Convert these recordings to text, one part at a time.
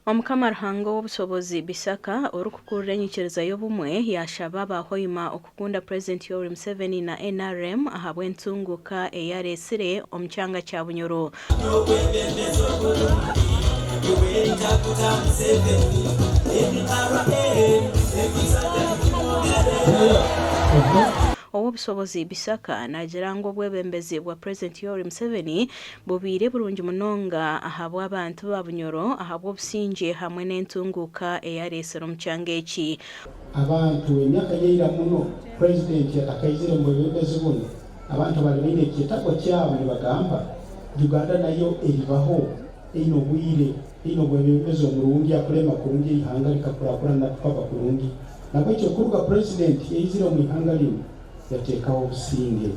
Omukama Ruhanga ow'obushobozi Bisaka orikukurira enyikiriza y'obumwe yaashaba aba Hoima okukunda Purezidenti Yoweri Museveni na nrm ahabw'entunguuka ei areetsire omu kyanga kya Bunyoro. Ow'obushobozi Bisaka naagira ngu obwebembezi bwa Purezidenti Yoweri Museveni bubaire burungi munonga ahabw'abantu ba Bunyoro ahabw'obusingye hamwe n'entunguuka ei areetsire omu kyanga eki. Abantu emyaka yaira muno Purezidenti atakaizire omu bwebembezi bunu, abantu bali baine ekyetago kyabo nibagamba Uganda nayo eribaho eine obwire, eine obwebembezi omurungi akulema kurungi eihanga likakurakurana tukaba kurungi. Nabwekyo kuruga Purezidenti yaizire omu ihanga linu yateekaho obusinge.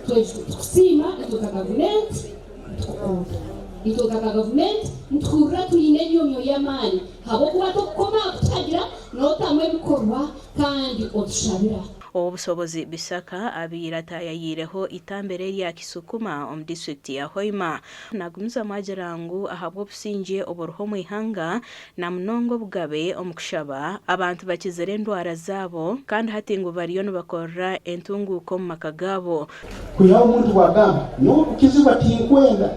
Nitukusiima itwe nka gavumenti, nitukukunda. Itwe nka gavumenti nituhurira twine enyomyo y'amaani ahabw'okuba tokukoma aha kutuhagira, nootamu ebikorwa kandi otushabira. Ow'obushobozi Bisaka abaire ataayayiireho eitambero erya Kisukuma omu disiturikiti ya Hoima. Nagumizamu agira ngu ahabw'obusingye oburiho omu ihanga na munonga obugabe omu kushaba, abantu bakizire endwara zaabo kandi hati ngu bariyo nibakorera entunguuka omu maka gaabo. Kwihaho omuntu bwagamba, Nyowe kukizibwa tinkwenda,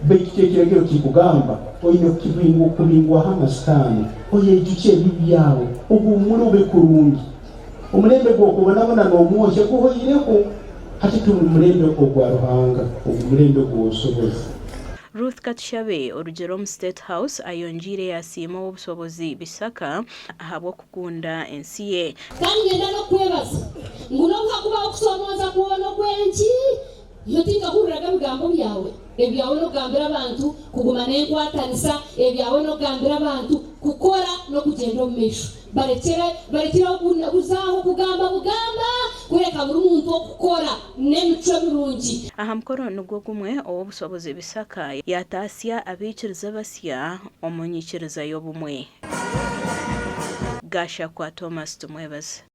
baitu kyo ekiragiro kikugamba, oine kubingwaho amasitaani, oyeijukye ebibi byawe, ohuumure obe kurungi. Omulembe gw'okubonabona n'omwohya guhoireho, hati turi omu mulembe ogwa Ruhanga, ogu mulembe gw'obusobozi. Ruth Katushabe orugire omu State House ayongyeire yasiima ow'obushobozi Bisaka ahabw'okukunda ensi ye. Kandi niinyenda n'okukwebaza ngu n'obu hakubaho okusoomooza kwona okw'enki, iwe tinkahuriraga bigambo byawe. Ebyawe n'okugambira abantu kuguma n'enkwatanisa, ebyawe n'okugambira abantu kukora n'okugyenda omu maisho. Barekyere barekyere aho kuza aho kugamba bugamba, kureka buri muntu okukora n'emicwe mirungi. Aha mukoro nigwo gumwe, Ow'obushobozi Bisaka yaataasya abaikiriza abasya omu nyikiriza y'obumwe. Gashakwa Thomas Tumwebaze.